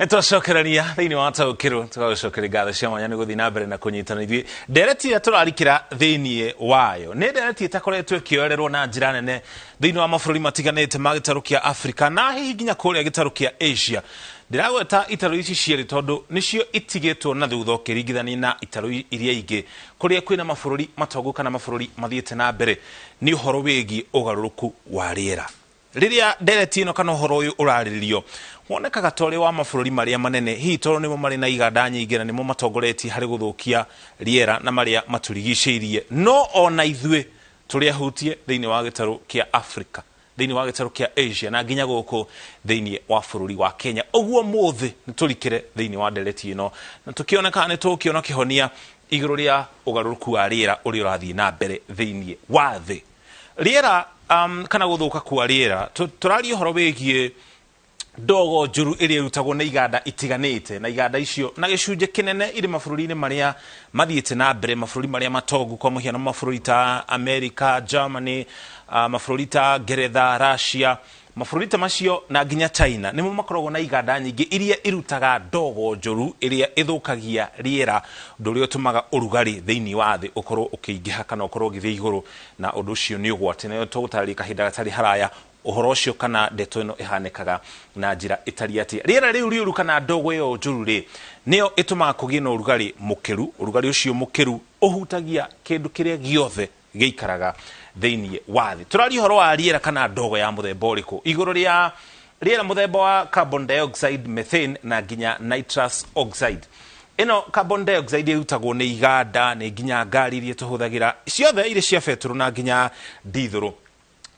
Nĩtwacokereria thĩinĩ wa Taũkĩrwo, tũgagũcokeria ngatho cia mwanya nĩ gũthiĩ na mbere na kũnyitana ithuĩ. Ndereti ĩrĩa tũrarikĩra thĩinĩ wayo nĩ ndereti ĩtakoretwo ĩkĩoererwo na njĩra nene thĩinĩ wa mabũrũri matiganĩte ma gĩtarũ kĩa Afrika na hihi nginya kũrĩa gĩtarũ kĩa Asia. Ndĩragweta itarũ ici cierĩ tondũ nĩcio itigĩtwo na thutha ũkĩringithania na itarũ iria ingĩ kũrĩa kwĩna mabũrũri matongu kana mabũrũri mathiĩte na mbere nĩ ũhoro wĩgiĩ ũgarũrũku wa rĩera. Rĩrĩa ndereti ĩno kana ũhoro ũyũ ũrarĩrĩrio, wonekaga ta ũrĩ wa mabũrũri marĩa manene, hihi tondũ nĩmo marĩ na iganda nyingĩ na nĩmo matongoretie harĩ gũthũkia rĩera na marĩa matũrigicĩirie. No o na ithuĩ tũrĩ ahutie thĩinĩ wa gĩtarũ kĩa Afrika, thĩinĩ wa gĩtarũ kĩa Asia na nginya gũkũ thĩinĩ wa bũrũri wa Kenya. Ũguo ũmũthĩ nĩ tũrikĩre thĩinĩ wa ndereti ĩno na tũkĩone kana nĩ tũgũkĩona kĩhonia igũrũ rĩa ũgarũrũku wa rĩera ũrĩa ũrathiĩ na mbere thĩinĩ wa thĩ. Rĩera kana gũthũka kwa rĩera, tũraria ũhoro wĩgiĩ ndogo njũru ĩrĩa ĩrutagwo nĩ iganda itiganĩte, na iganda icio na gĩcunjĩ kĩnene irĩ mabũrũri-inĩ marĩa mathiĩte na mbere, mabũrũri marĩa matongu, kwa mũhiano mabũrũri ta America, Germany, mabũrũri ta Ngeretha, Russia, mabũrũri ta macio na nginya China nĩmo makoragwo na iganda nyingĩ iria irutaga ndogo njũru ĩrĩa ĩthũkagia rĩera, ũndũ ũrĩa ũtũmaga ũrugarĩ thĩinĩ wa thĩ ũkorwo ũkĩingĩha kana ũkorwo ũgĩthiĩ igũrũ, na ũndũ ũcio nĩ ũgwati. Na tũgũtarĩria kahinda gatarĩ haraya ũhoro ũcio kana ndeto ĩno ĩhanĩkaga na njĩra ĩtariĩ atĩa. Rĩera rĩu rĩũru kana ndogo ĩyo njũru rĩ, nĩyo ĩtũmaga kũgĩe na ũrugarĩ mũkĩru. Ũrugarĩ ũcio mũkĩru ũhutagia kĩndũ kĩrĩa gĩothe gĩikaraga thĩinĩ wa thĩ. Tũraria ũhoro wa rĩera kana ndogo ya mũthemba ũrĩkũ igũrũ rĩa rĩera mũthemba wa carbon dioxide, methane na nginya nitrous oxide. Ĩno carbon dioxide ĩrutagwo nĩ iganda, nĩ nginya ngari iria tũhũthagĩra ciothe irĩ cia betũrũ na nginya ndithũrũ.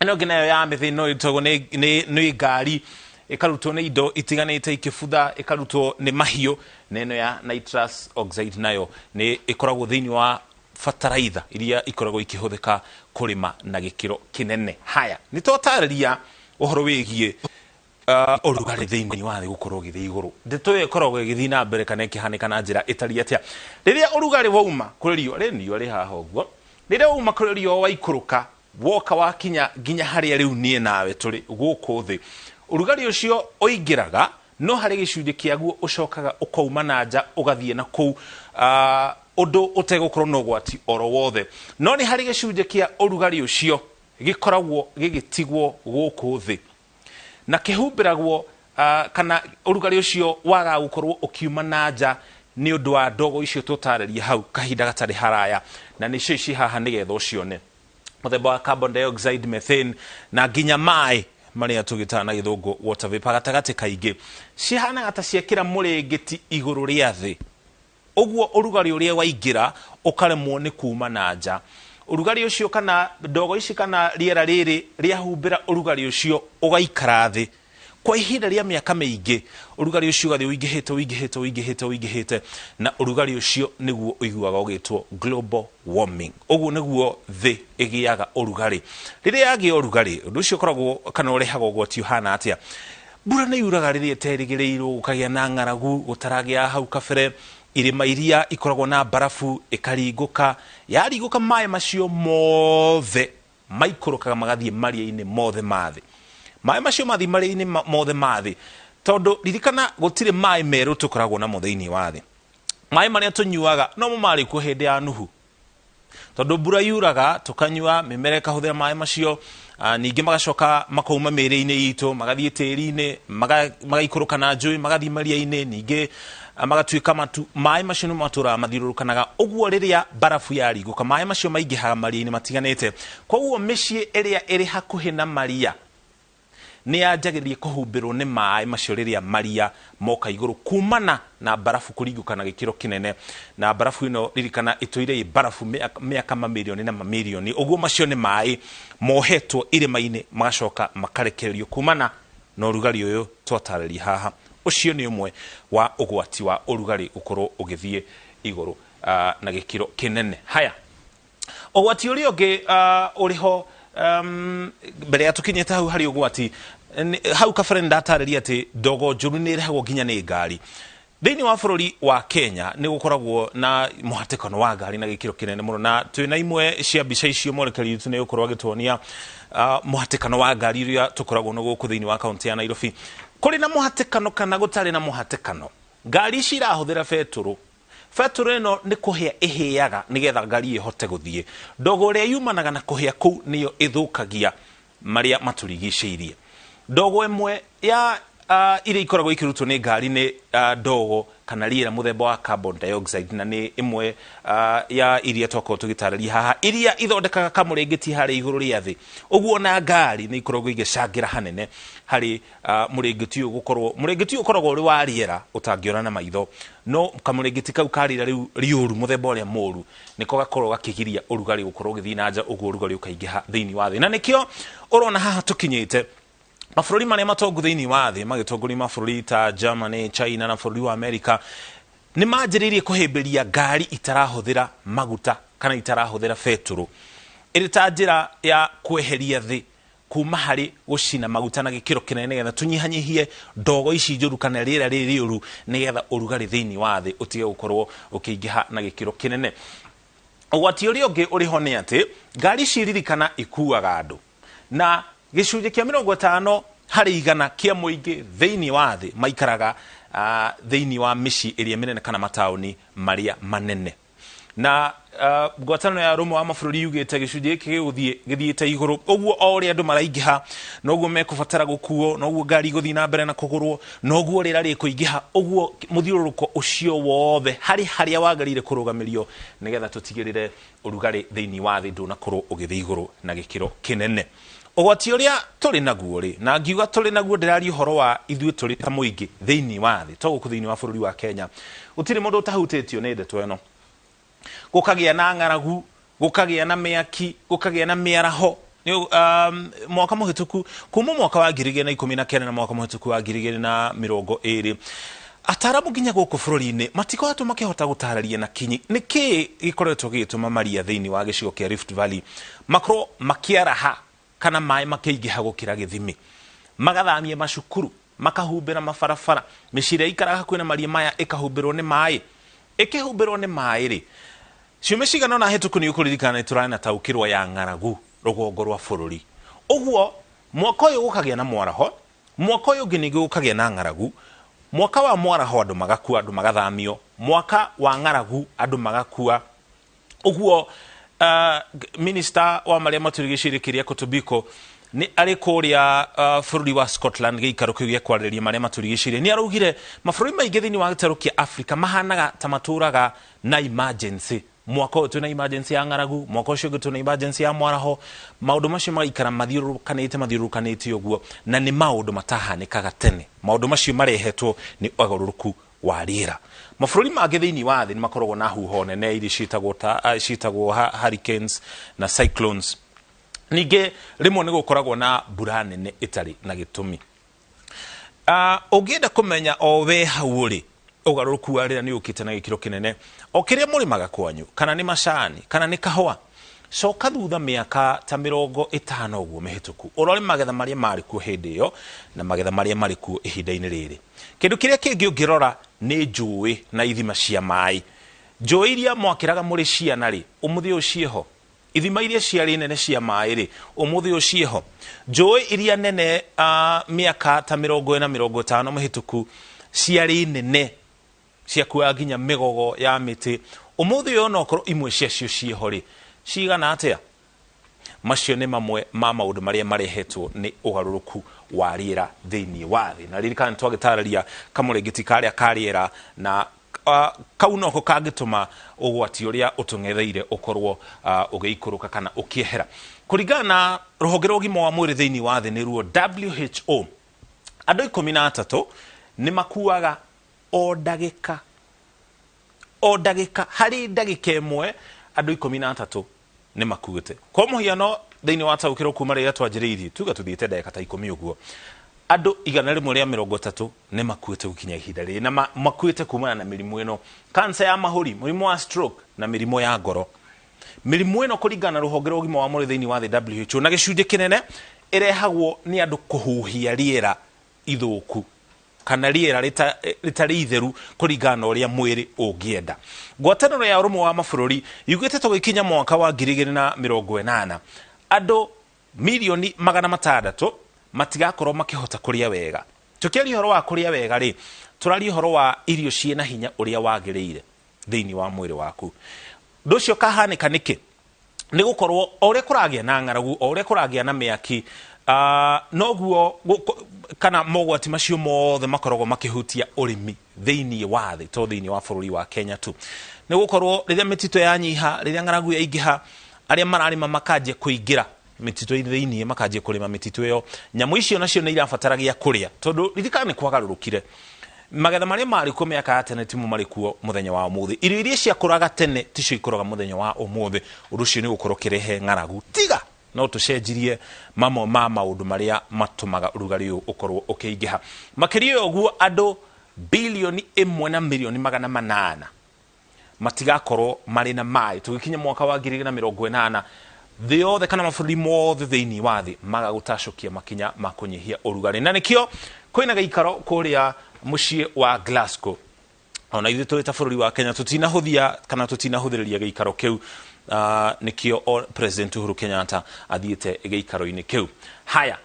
Ĩno ĩngĩ nayo ya methane no ĩrutagwo nĩ ngari, ĩkarutwo nĩ indo itiganĩte ikĩbutha, ĩkarutwo nĩ mahiũ, na ĩno ya nitrous oxide nayo nĩ ĩkoragwo thĩinĩ wa bataraitha iria ikoragwo ikĩhũthĩka kũrĩma na gĩkĩro kĩnene. Haya, nĩ twatarĩria ũhoro wĩgiĩ ũrugarĩ thĩinĩ wa thĩ gũkorwo ũgĩthiĩ igũrũ. Ndeto ĩyo ĩkoragwo ĩgĩthiĩ na mbere kana ĩkĩhanĩka na njĩra ĩtariĩ atĩa? Rĩrĩa ũrugarĩ wauma kũrĩ riũa, rĩrĩ riũa rĩ haha ũguo, rĩrĩa wauma kũrĩ riũa waikũrũka, woka wakinya nginya harĩa rĩu niĩ nawe tũrĩ gũkũ thĩ, ũrugarĩ ũcio ũingĩraga, no harĩ gĩcunjĩ kĩaguo ũcokaga ũkauma na nja ũgathiĩ na kũu ũndũ ũtegũkorwo na ũgwati oro wothe. No nĩ harĩ gĩcunjĩ kĩa ũrugarĩ ũcio gĩkoragwo gĩgĩtigwo gũkũ thĩ na kĩhumbĩragwo kana ũrugarĩ ũcio wagaga gũkorwo ũkiuma na nja nĩ ũndũ wa ndogo icio tũtarĩria hau kahinda gatarĩ haraya, na nĩcio ici haha nĩgetha ũcione. Mũthemba wa carbon dioxide, methane na nginya maĩ marĩa tũgĩtaga na gĩthũngũ water vapor gatagatĩ kaingĩ cihanaga ta ciekĩra mũrĩngĩti igũrũ rĩa thĩ, ũguo ũrugarĩ ũrĩa waingĩra ũkaremwo nĩ kuma na nja. Ũrugarĩ ũcio kana ndogo ici kana rĩera rĩrĩ rĩahumbĩra ũrugarĩ ũcio ũgaikara thĩ kwa ihinda rĩa mĩaka mĩingĩ. Ũrugarĩ ũcio ũgathiĩ ũingĩhĩte, ũingĩhĩte, ũingĩhĩte, ũingĩhĩte, na ũrugarĩ ũcio nĩguo ũiguaga ũgĩtwo global warming. Ũguo nĩguo thĩ ĩgĩaga ũrugarĩ. Rĩrĩa yagĩa ũrugarĩ, ũndũ ũcio ũkoragwo kana ũrehaga ũgwati ũhana atĩa? Mbura nĩ yuraga rĩrĩa ĩterĩgĩrĩirwo, gũkagĩa na ng'aragu gũtaragĩa hau kabere, irĩma iria ikoragwo na mbarabu ĩkaringũka, yaringũka maĩ macio mothe maikũrũkaga magathiĩ maria-inĩ mothe ma thĩ. Maĩ macio mathiĩ maria-inĩ mothe ma thĩ, tondũ ririkana gũtirĩ maĩ merũ tũkoragwo namo thĩinĩ wa thĩ. Maĩ marĩa tũnyuaga nomo marĩ kuo hĩndĩ ya Nuhu. Tondũ mbura yuraga tũkanyua, mĩmera ĩkahũthĩra maĩ macio, ningĩ magacoka makauma mĩĩrĩ-inĩ itũ, magathiĩ tĩri-inĩ, magaikũrũka na njũĩ, magathiĩ maria-inĩ, ningĩ magatuĩka matu. Maĩ macio nĩmo matũraga mathiũrũrũkanaga. Ũguo rĩrĩa mbarabu yaringũka, maĩ macio maingĩhaga maria-inĩ matiganĩte. Koguo mĩciĩ ĩrĩa ĩrĩ hakuhĩ na maria nĩ yanjagĩrĩria kũhumbĩrwo nĩ maĩ macio rĩrĩa maria moka igũrũ kumana na mbarabu kũringũka na gĩkĩro kĩnene. Na mbarabu ĩno ririkana ĩtũire ĩ mbarabu mĩaka mamirioni na mamirioni. Ũguo macio nĩ maĩ mohetwo irĩma-inĩ magacoka makarekererio kumana na ũrugarĩ ũyũ twatarĩria haha. Ũcio nĩ ũmwe wa ũgwati wa ũrugarĩ gũkorwo ũgĩthiĩ igũrũ na gĩkĩro kĩnene. Haya, ũgwati ũrĩa ũngĩ ũrĩ ho, mbere ya tũkinyĩte hau harĩ ũgwati, hau kabere nĩ ndatarĩria atĩ ndogo njũru nĩ ĩrehagwo nginya nĩ ngari. Thĩinĩ wa bũrũri wa Kenya nĩ gũkoragwo na mũhatĩkano wa ngari na gĩkĩro kĩnene mũno, na twĩna imwe cia mbica icio mwerekeri witũ nĩ gũkorwo agĩtuonia mũhatĩkano wa ngari ũrĩa tũkoragwo na gũkũ thĩinĩ wa kaunti ya Nairobi. Kũrĩ na mũhatĩkano kana gũtarĩ na mũhatĩkano, ngari ici irahũthĩra betũrũ. Betũrũ ĩno nĩ kũhĩa ĩhĩaga nĩgetha ngari ĩhote gũthiĩ. Ndogo ĩrĩa yumanaga na kũhĩa kũu nĩyo ĩthũkagia marĩa matũrigicĩirie. Ndogo ĩmwe ya iria ikoragwo ikĩrutwo nĩ ngari nĩ ndogo kana rĩera mũthemba wa carbon dioxide, na nĩ ĩmwe ya iria twakorwo tũgĩtarĩria haha, iria ithondekaga kamũrĩngĩti harĩa igũrũ rĩa thĩ. Ũguo ona ngari nĩ ikoragwo igĩcangĩra hanene harĩ mũrĩngĩti ũyũ gũkorwo, mũrĩngĩti ũyũ ũkoragwo ũrĩ wa rĩera ũtangĩona na maitho, no kamũrĩngĩti kau ka rĩera rĩu rĩũru, mũthemba ũrĩa mũru, nĩko gakoragwo gakĩgiria ũrugarĩ gũkorwo ũgĩthiĩ na nja, ũguo ũrugarĩ ũkaingĩha thĩinĩ wa thĩ. Na nĩkĩo ũrona haha tũkinyĩte mabũrũri marĩa matongu thĩinĩ wa thĩ magĩtongoria mabũrũri ta Germany, China na bũrũri wa America nĩ manjĩrĩirie kũhĩmbĩria ngari itarahũthĩra maguta kana itarahũthĩra betũrũ ĩrĩ ta njĩra ya kweheria thĩ kuma harĩ gũcina maguta na gĩkĩro kĩnene nĩgetha tũnyihanyihie ndogo ici njũru kana rĩera rĩrĩ rĩũru nĩgetha ũrugarĩ thĩinĩ wa thĩ ũtige gũkorwo ũkĩingĩha na gĩkĩro kĩnene. Ũgwati ũrĩa ũngĩ ũrĩ ho nĩ atĩ ngari ici ririkana ikuaga andũ na gĩcunjĩ kĩa 50% kĩa mũingĩ thĩinĩ wa thĩ maikaraga thĩinĩ wa mĩciĩ ĩrĩa mĩnene kana mataũni marĩa manene. Na ngwatanĩro ya Ũrũmwe wa Mabũrũri yugĩte gĩcunjĩ gĩkĩ gĩgũthiĩ gĩthiĩte igũrũ. Ũguo o ũrĩa andũ maraingĩha noguo mekũbatara gũkuo, noguo ngari igũthiĩ na mbere na kũgũrwo, noguo rĩera rĩkũingĩha, ũguo mũthiũrũrũko ũcio wothe harĩ harĩa wagĩrĩire kũrũgamĩrio nĩgetha tũtigĩrĩre ũrugarĩ thĩinĩ wa thĩ ndũnakorwo ũgĩthiĩ igũrũ na gĩkĩro kĩnene. Ũgwati ũrĩa tũrĩ naguo rĩ, na ngiuga tũrĩ naguo ndĩraria ũhoro wa ithuĩ tũrĩ ta mũingĩ thĩinĩ wa thĩ, to gũkũ thĩinĩ wa bũrũri wa Kenya, gũtirĩ mũndũ ũtahutĩtio nĩ ndeto ĩno. Gũkagĩa na ng'aragu, gũkagĩa na mĩaki, gũkagĩa na mĩaraho. Mwaka mũhĩtũku, kuma mwaka wa 2019 na mwaka mũhĩtũku wa 2020, ataramu nginya gũkũ bũrũri-inĩ matikoretwo makĩhota gũtarĩria na kinyi nĩkĩ gĩkoretwo gĩgĩtũma maria thĩinĩ wa gĩcigo kĩa Rift Valley makorwo makĩaraha kana maĩ makĩingĩha gũkĩra gĩthimi, magathamia macukuru, makahumbĩra mabarabara, mĩciĩ ĩrĩa ĩikaraga hakuhĩ na maria maya ĩkahumbĩrwo nĩ maĩ. Ĩkĩhumbĩrwo nĩ maĩ rĩ, ciumia cigana ũna hĩtũku nĩ ũkũririkana nĩ tũrarĩ na taũkĩrwo ya ng'aragu rũgongo rwa bũrũri. Ũguo mwaka ũyũ gũkagĩa na mwaraho, mwaka ũyũ ũngĩ ningĩ gũkagĩa na ng'aragu, mwaka wa mwaraho andũ magakua, andũ magathamio, mwaka wa ng'aragu andũ magakua. Ũguo minister wa marĩa matũrigicĩirie Keriako Tobiko nĩ arĩ kũrĩa bũrũri wa Scotland gĩikaro kĩu gĩa kwarĩrĩria marĩa matũrigicĩirie, nĩ araugire mabũrũri maingĩ thĩinĩ wa gĩtarũ kĩa Africa mahanaga ta matũraga na emergency. Mwaka ũyũ twĩna emergency ya ng'aragu, mwaka ũcio ũngĩ twĩna emergency ya mwaraho, maũndũ macio magaikara mathiũrũrũkanĩte mathiũrũrũkanĩte ũguo, na nĩ maũndũ matahanĩkaga tene. Maũndũ macio marehetwo nĩ ũgarũrũku wa rĩera. Mabũrũri mangĩ thĩinĩ wa thĩ nĩ makoragwo na huho nene iria ciĩtagwo ta ciĩtagwo hurricanes na cyclones. Ningĩ rĩmwe nĩ gũkoragwo na mbura nene ĩtarĩ na gĩtũmi. Ũngĩenda kũmenya o we hau ũrĩ, ũgarũrũku wa rĩera nĩ ũkĩte na gĩkĩro kĩnene. O kĩrĩa mũrĩmaga kwanyu, kana nĩ macani, kana nĩ kahũa, coka thutha mĩaka ta 50 ũguo mĩhĩtũku, ũrore magetha marĩa marĩ kuo hĩndĩ ĩyo na magetha marĩa marĩ kuo ihinda-inĩ rĩrĩ. Kĩndũ kĩrĩa kĩngĩ ũngĩrora nĩ njũĩ na ithima cia maĩ. Njũĩ iria mwakĩraga mũrĩ ciana rĩ, ũmũthĩ ũyũ ciĩho? Ithima iria ciarĩ nene cia maĩ rĩ, ũmũthĩ ũyũ ciĩho? Njũĩ iria nene mĩaka ta 40 50 mĩhĩtũku ciarĩ nene, ciakuaga nginya mĩgogo ya mĩtĩ, ũmũthĩ ũyũ onokorwo imwe ciacio ciĩho rĩ, cigana atĩa? Macio nĩ mamwe ma maũndũ marĩa marehetwo nĩ ũgarũrũku wa rĩera thĩinĩ wa thĩ. Na ririkana nĩ twagĩtarĩria kamũrĩngĩti karĩa ka rĩera na kau noko kangĩtũma ũgwati ũrĩa ũtũng'etheire ũkorwo ũgĩikũrũka kana ũkĩehera. Kũringana na rũhonge rwa ũgima wa mwĩrĩ thĩinĩ wa thĩ nĩruo WHO, andũ 13 nĩ makuaga o ndagĩka o ndagĩka, harĩ ndagĩka ĩmwe andũ 13 nĩ makuĩte. Kwa mũhiano thĩinĩ wa taũkĩrwo kuma rĩrĩa twanjĩrĩirie, tuge tũthiĩte ndagĩka ta ikũmi ũguo, andũ 130 nĩ makuĩte gũkinya ihinda rĩrĩ, na makuĩte kumana na mĩrimũ ĩno, kansa ya mahũri, mũrimũ wa stroke na mĩrimũ ya ngoro. Mĩrimũ ĩno kũringana na rũhonge rwa ũgima wa mwĩrĩ thĩinĩ wa thĩ WHO, na gĩcunjĩ kĩnene ĩrehagwo nĩ andũ kũhuhia rĩera ithũku kana rĩera rĩtarĩ itheru kũringana na ũrĩa mwĩrĩ ũngĩenda. Ngwatanĩro ya Ũrũmwe wa Mabũrũri yugĩte tũgĩkinya mwaka wa 2080 andũ 600,000,000 matigakorwo makĩhota kũrĩa wega. Tũkĩaria ũhoro wa kũrĩa wega rĩ, tũraria ũhoro wa irio ciĩna hinya ũrĩa wagĩrĩire thĩinĩ wa mwĩrĩ waku. Ũndũ ũcio ũkahanĩka nĩkĩ? Nĩ gũkorwo o ũrĩa kũragĩa na ng'aragu, o ũrĩa kũragĩa na mĩaki, noguo kana mogwati macio mothe makoragwo makĩhutia ũrĩmi thĩinĩ wa thĩ, to thĩinĩ wa bũrũri wa Kenya tu. Nĩ gũkorwo rĩrĩa mĩtitũ yanyiha, rĩrĩa ng'aragu yaingĩha, arĩa mararĩma makanjia kũingĩra mĩtitũ thĩinĩ, makanjia kũrĩma mĩtitũ ĩyo, nyamũ icio nacio nĩ irabatara gĩa kũrĩa, tondũ ririkana nĩ kwagarũrũkire. Magetha marĩa marĩ kuo mĩaka ya tene timo marĩ kuo mũthenya wa ũmũthĩ. Irio iria ciakũraga tene ticio ikũraga mũthenya wa ũmũthĩ. Ũndũ ũcio nĩ ũgũkorwo ũkĩrehe ng'aragu. Tiga no tũcenjirie mamwe ma maũndũ marĩa matũmaga ũrugarĩ ũyũ ũkorwo ũkĩingĩha. Makĩria ya ũguo, andũ bilioni ĩmwe na milioni magana manana matigakorwo marĩ na maĩ tũgĩkinya mwaka wa 2080. Thĩ yothe kana mabũrũri mothe thĩinĩ wa thĩ maga gũtacũkia makinya ma kũnyihia ũrugarĩ, na nĩkĩo kwĩna gĩikaro kũrĩa mũciĩ wa Glasgow. Ona ithuĩ tũrĩ ta bũrũri wa Kenya tũtinahũthia kana tũtinahũthĩrĩria gĩikaro kĩu. Nĩkĩo President Uhuru Kenyatta athiĩte gĩikaro-inĩ kĩu. Haya,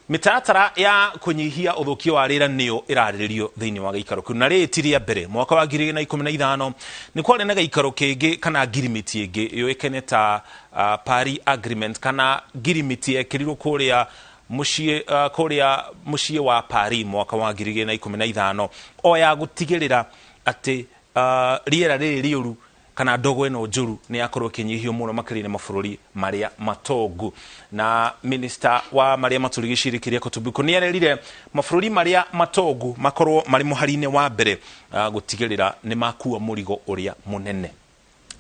mĩtaratara ya kũnyihia ũthũkia wa rĩera nĩyo ĩrarĩrĩrio thĩinĩ wa gĩikaro kĩu, na rĩrĩ ti rĩa mbere. Mwaka wa 2015 nĩ kwarĩ na gĩikaro kĩngĩ kana ngirimiti ĩngĩ yũĩkaine ta Paris Agreement, kana ngirimiti yekĩrirwo kũrĩa mũciĩ kũrĩa mũciĩ wa Paris mwaka wa 2015, o ya gũtigĩrĩra atĩ rĩera rĩrĩ rĩũru kana ndogo ĩno njũru nĩ yakorwo ĩkĩnyihio mũno makĩria nĩ mabũrũri marĩa matongu. Na minista wa marĩa matũrigicĩirie Kĩrĩa Kũtũmbũko nĩ arerire mabũrũri marĩa matongu makorwo marĩ mũhari-inĩ wa mbere gũtigĩrĩra nĩ makua mũrigo ũrĩa mũnene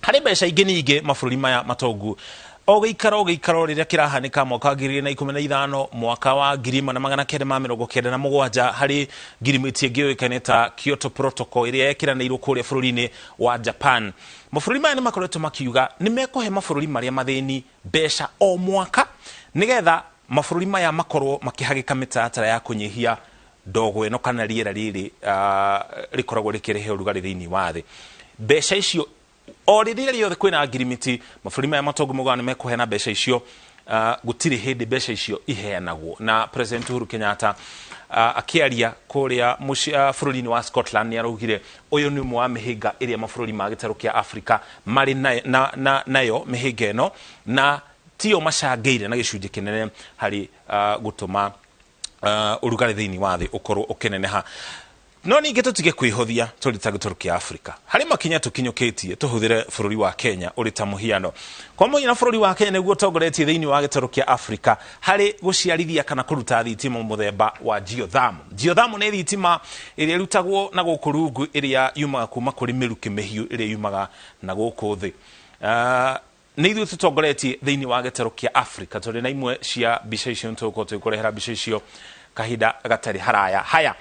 harĩ mbeca ingĩ. Ningĩ mabũrũri maya matongu, o gĩikaro gĩikaro rĩrĩa kĩrahanĩka mwaka wa 2015, mwaka wa 1997, harĩ ngirimiti ĩngĩ yũĩkaine ta Kyoto Protocol ĩrĩa yekĩranĩirwo kũrĩa bũrũri-inĩ wa Japan, mabũrũri maya nĩ makoretwo makiuga nĩ mekũhe mabũrũri marĩa mathĩni mbeca o mwaka, nĩgetha mabũrũri maya makorwo makĩhagĩka mĩtaratara ya kũnyihia ndogo ĩno kana rĩera rĩrĩ rĩkoragwo rĩkĩrehe ũrugarĩ thĩinĩ wa thĩ. Mbeca icio, o rĩrĩa rĩothe kwĩna ngirimiti, mabũrũri maya matongu maugaga nĩ mekũheana mbeca icio. Gũtirĩ hĩndĩ mbeca icio iheanagwo. Na President Uhuru Kenyatta akĩaria kũrĩa bũrũri-inĩ wa Scotland nĩ araugire ũyũ nĩ ũmwe wa mĩhĩnga ĩrĩa mabũrũri ma gĩtarũ kĩa Afrika marĩ nayo mĩhĩnga ĩno, na tiyo macangĩire na gĩcunjĩ kĩnene harĩ gũtũma ũrugarĩ thĩinĩ wa thĩ ũkorwo ũkĩneneha. No ningĩ tũtige kwĩhũthia tũrĩ ta gĩtarũ kĩa Afrika. Harĩ makinya tũkinyũkĩtie, tũhũthĩre bũrũri wa Kenya ũrĩ ta mũhiano. Kwa mũhiano, bũrũri wa Kenya nĩguo ũtongoretie thĩinĩ wa gĩtarũ kĩa Afrika harĩ gũciarithia kana kũruta thitima mũthemba wa geothermal. Geothermal nĩ thitima ĩrĩa ĩrutagwo na gũkũ rungu, ĩrĩa yumaga kuma kũrĩ mĩrukĩ mĩhiũ ĩrĩa yumaga na gũkũ thĩ. Nĩ ithuĩ tũtongoretie thĩinĩ wa gĩtarũ kĩa Afrika. Tũrĩ na imwe cia mbica icio, nĩtũgũkorwo tũgĩkũrehera mbica icio kahinda gatarĩ haraya. Haya,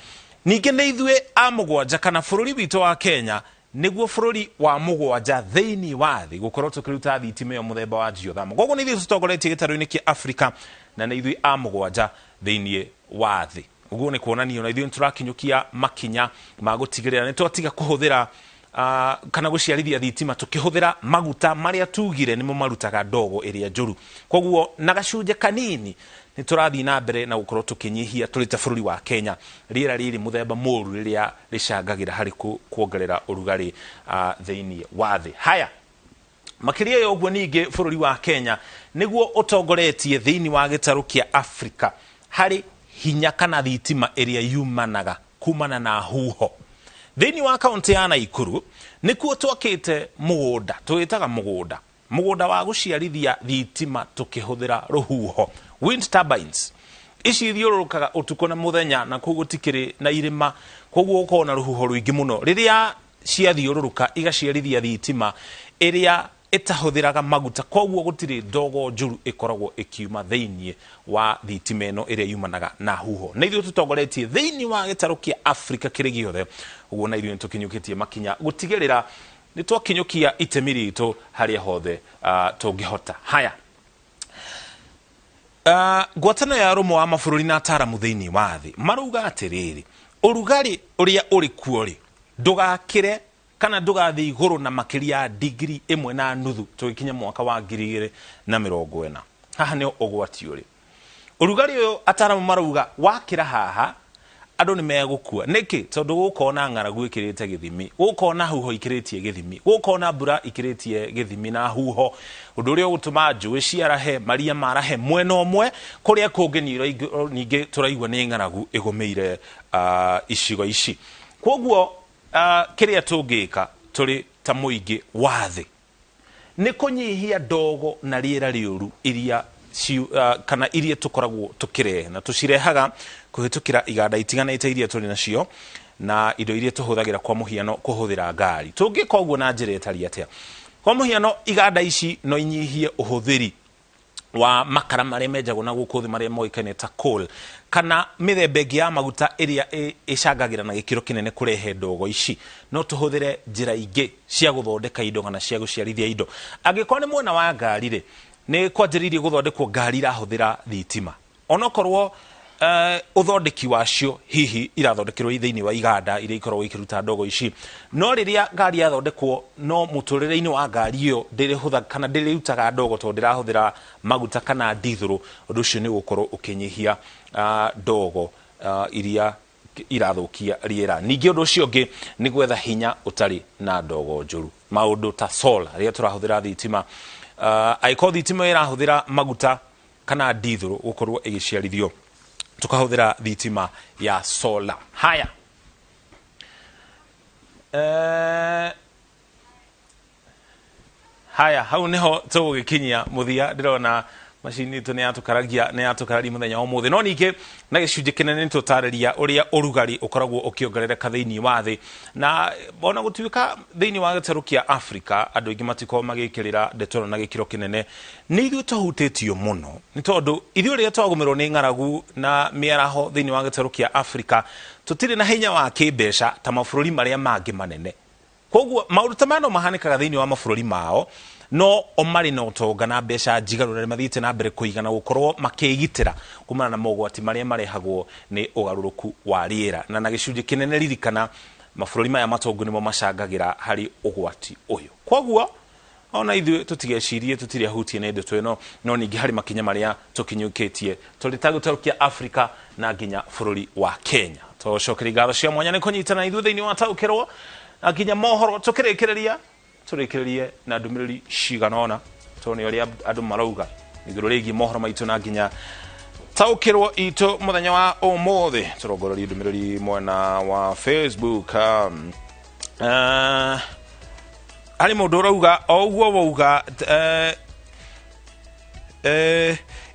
ningĩ nĩ ithuĩ a mũgwanja, kana bũrũri witũ wa Kenya nĩguo bũrũri wa mũgwanja thĩinĩ wa thĩ gũkorwo tũkĩruta thitima ĩyo mũthemba wa geothermal. Koguo nĩ ithuĩ tũtongoretie gĩtarũ-inĩ kĩa Afrika, na nĩ ithuĩ a mũgwanja thĩinĩ wa thĩ. Ũguo nĩ kuonania ona ithuĩ nĩ tũrakinyũkia makinya ma gũtigĩrĩra nĩ twatiga kũhũthĩra kana gũciarithia thitima tũkĩhũthĩra maguta marĩa tugire nĩmo marutaga ndogo ĩrĩa njũru. Koguo na gacunjĩ kanini nĩ tũrathiĩ na mbere na gũkorwo tũkĩnyihia tũrĩ ta bũrũri wa Kenya rĩera rĩrĩ mũthemba mũru rĩrĩa rĩcangagĩra harĩ kuongerera ũrugarĩ thĩinĩ wa thĩ. Haya, makĩria ya ũguo, ningĩ bũrũri wa Kenya nĩguo ũtongoretie thĩinĩ wa gĩtarũ kĩa Afrika harĩ hinya kana thitima ĩrĩa yumanaga kumana na huho. Thĩinĩ wa kaũntĩ ya Naikuru nĩkuo twakĩte mũgũnda, tũwĩtaga mũgũnda wa gũciarithia thitima tũkĩhũthĩra rũhuho, wind turbines. Ici ithiũrũrũkaga ũtukũ na mũthenya, na kũu gũtikĩrĩ na irĩma, koguo gũkoragwo na rũhuho rũingĩ mũno. Rĩrĩa ciathiũrũrũka igaciarithia thitima ĩrĩa ĩtahũthĩraga maguta, koguo gũtirĩ ndogo njũru ĩkoragwo ĩkiuma thĩinĩ wa thitima ĩno ĩrĩa yumanaga na huho. Na ithuĩ tũtongoretie thĩinĩ wa gĩtarũ kĩa Afrika kĩrĩ gĩothe. Ũguo na ithuĩ nĩ tũkinyũkĩtie makinya gũtigĩrĩra nĩ twakinyũkia itemi ritũ harĩa hothe tũngĩhota. Haya, ngwatanĩro ya ũrũmwe wa mabũrũri na ataaramu thĩinĩ wa thĩ marauga atĩrĩrĩ, ũrugarĩ ũrĩa ũrĩ kuo rĩ, ndũgakĩre kana ndũgathiĩ igũrũ na makĩria ya digiri 1.5 tũgĩkinya mwaka wa 2040. Haha nĩho ũgwati ũrĩ. Ũrugarĩ ũyũ, ataaramu marauga, wakĩra haha, Andũ nĩ megũkua. Nĩkĩ? Tondũ gũkorwo na ng'aragu ĩkĩrĩte gĩthimi, gũkorwo na huho ikĩrĩtie gĩthimi, gũkorwo na mbura ikĩrĩtie gĩthimi na huho, ũndũ ũrĩa ũgũtũma njũĩ ciarahe, maria marahe mwena ũmwe, kũrĩa kũngĩ ningĩ tũraigua nĩ ng'aragu ĩgũmĩire icigo ici. Kwoguo kĩrĩa tũngĩka tũrĩ ta mũingĩ wa thĩ nĩ kũnyihia ndogo na rĩera rĩũru iria kana iria tũkoragwo tũkĩrehe, na tũcirehaga kũhĩtũkĩra iganda itiganĩte iria tũrĩ nacio na indo iria tũhũthagĩra, kwa mũhiano kũhũthĩra ngari. Tũngĩka ũguo na njĩra ĩtariĩ atĩa? Kwa mũhiano, iganda ici no inyihie ũhũthĩri wa makara marĩa menjagwo na gũkũ thĩ marĩa moĩkaine ta coal, kana mĩthemba ĩngĩ ya maguta ĩrĩa ĩcangagĩra na gĩkĩro kĩnene kũrehe ndogo ici. No tũhũthĩre njĩra ingĩ cia gũthondeka indo kana cia gũciarithia indo. Angĩkorwo nĩ mwena wa ngari rĩ, nĩ kwanjĩrĩirie gũthondekwo ngari irahũthĩra thitima, onokorwo ũthondeki wacio hihi irathondekerwo thĩinĩ wa iganda iria ikoragwo ikĩruta ndogo ici, no rĩrĩa ngari yathondekwo no mũtũrĩre-inĩ wa ngari ĩyo ndĩrĩhũtha kana ndĩrĩrutaga ndogo tondũ ndĩrahũthĩra maguta kana ndithũrũ. Ũndũ ũcio nĩ ũgũkorwo ũkĩnyihia ndogo iria irathũkia rĩera. Ningĩ ũndũ ũcio ũngĩ nĩ gwetha hinya ũtarĩ na ndogo njũru, maũndũ ta solar rĩrĩa tũrahũthĩra thitima. Angĩkorwo thitima ĩyo ĩrahũthĩra maguta kana ndithũrũ gũkorwo ĩgĩciarithio, tũkahũthĩra thitima ya solar. Haya, haya, hau niho tũgũgĩkinyia mũthia. Ndĩrona macini itũ nĩ yatũkaragia, nĩ yatũkararia mũthenya wa ũmũthĩ, no ningĩ na gĩcunjĩ kĩnene nĩ tũtarĩria ũrĩa ũrugarĩ ũkoragwo ũkĩongerereka thĩinĩ wa thĩ, na ona gũtuĩka thĩinĩ wa gĩtarũ kĩa Afrika andũ aingĩ matikoragwo magĩkĩrĩra ndeto ĩno na gĩkĩro kĩnene, nĩ ithuĩ tũhutĩtio mũno, nĩ tondũ ithuĩ rĩrĩa twagũmĩrwo nĩ ng'aragu na mĩaraho thĩinĩ wa gĩtarũ kĩa Afrika, tũtirĩ na hinya wa kĩmbeca ta mabũrũri marĩa mangĩ manene. Koguo maũndũ ta maya no mahanĩkaga thĩinĩ wa mabũrũri mao, no o marĩ na ũtonga na mbeca njigaru na nĩ mathiĩte na mbere kũigana gũkorwo makĩĩgitĩra kumana na mogwati marĩa marehagwo nĩ ũgarũrũku wa rĩera. Na gĩcunjĩ kĩnene, ririkana, mabũrũri maya matongu nĩmo macangagĩra harĩ ũgwati ũyũ. Koguo ona ithuĩ tũtigecirie tũtirĩ ahutie nĩ ndeto ĩno, no ningĩ harĩ makinya marĩa tũkinyũkĩtie tũrĩ ta gĩtarũ kĩa Afrika na nginya bũrũri wa Kenya. Tũcokerie ngatho cia mwanya nĩ kũnyitana ithuĩ thĩinĩ wa Taũkĩrwo na nginya mohoro. Tũkĩrĩkĩrĩria, tũrĩkĩrĩrie na ndũmĩrĩri cigana ũna, tuone ũrĩa andũ marauga igũrũ rĩgiĩ mohoro maitũ na nginya Taũkĩrwo itũ mũthenya wa ũmũthĩ. Tũrongorerie ndũmĩrĩri mwena wa Facebook. Harĩ mũndũ ũrauga o ũguo wauga,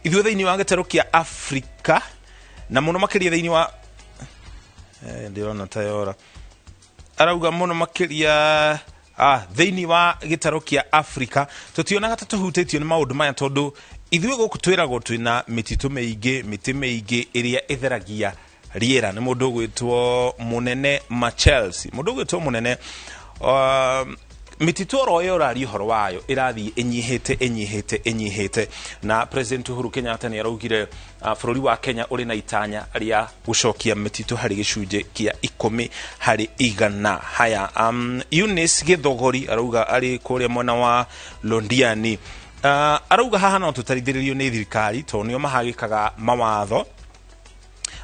ithuĩ thĩinĩ wa gĩtarũ kĩa Afrika na mũno makĩria thĩinĩ wa ndĩrona ta yora, arauga mũno makĩria thĩinĩ wa gĩtarũ kĩa Afrika tũtionaga ta tũhutĩtio nĩ maũndũ maya, tondũ ithuĩ gũkũ twĩragwo twĩna mĩtitũ mĩingĩ, mĩtĩ mĩingĩ ĩrĩa ĩtheragia rĩera. Nĩ mũndũ ũgwĩtwo Mũnene ma Chelsea, mũndũ ũgwĩtwo Mũnene. Mĩtitũ oro ĩyo ũraria ũhoro wayo ĩrathiĩ ĩnyihĩte, ĩnyihĩte, ĩnyihĩte, na President Uhuru Kenyatta nĩ araugire bũrũri wa Kenya ũrĩ na itanya rĩa gũcokia mĩtitũ harĩ gĩcunjĩ kĩa 10%. Haya, Eunice Gĩthogori arauga arĩ kũrĩa mwena wa Londiani, arauga haha no tũtarithĩrĩrio nĩ thirikari tondũ nĩo mahagĩkaga mawatho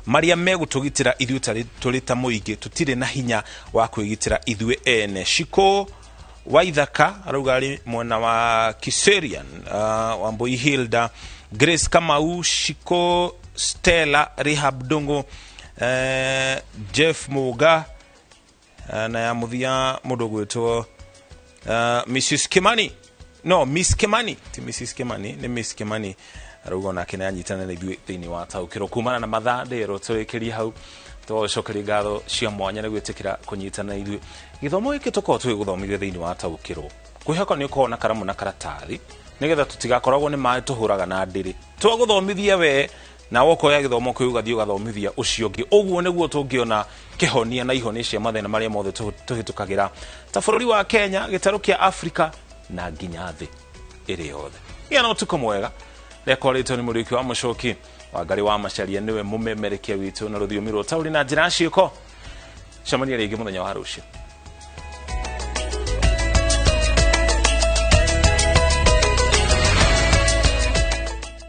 marĩa megũtũgitĩra ithuĩ tũrĩ ta mũingĩ, tũtirĩ na hinya wa kwĩgitĩra ithuĩ ene. Shiko Waithaka arauga arĩ mwena wa Kiserian. Wambui Hilda, Grace Kamau, Shiko Stella, Rehab Dungu, Jeff Muga, na ya mũthia mũndũ ũgwĩtwo Mrs Kimani, no Miss Kimani, ti Mrs Kimani, nĩ Miss Kimani, arauga onake nĩ anyitana na ithuĩ thĩinĩ wa Taũkĩrwo kumana na mathaa ndĩrwo. Tũrĩkĩrie hau, tũcokerie ngatho cia mwanya nĩ gwĩtĩkĩra kũnyitana na ithuĩ gĩthomo gĩkĩ tũkorwo tũgĩgũthomithia thĩinĩ wa Taũkĩrwo. Kwĩhoka nĩ ũkorwo na karamu na karatathi, nĩgetha tũtigakoragwo nĩ maĩ tũhũraga na ndĩrĩ. Twagũthomithia we, nawe ũkoya gĩthomo kĩu ũgathiĩ ũgathomithia ũcio ũngĩ. Ũguo nĩguo tũngĩona kĩhonia na ihonia cia mathĩna marĩa mothe tũhĩtũkagĩra ta bũrũri wa Kenya, gĩtarũ kĩa Afrika na nginya thĩ ĩrĩ yothe. Gĩa na ũtukũ mwega. Rĩakwa rĩtwa nĩ Mũriũki wa Mũcoki Wangarĩ wa Macaria, nĩwe mũmemerekia witũ na rũthiomi rwa ũtaũri na njĩra ya ciĩko. Cemania rĩngĩ mũthenya wa rũciũ.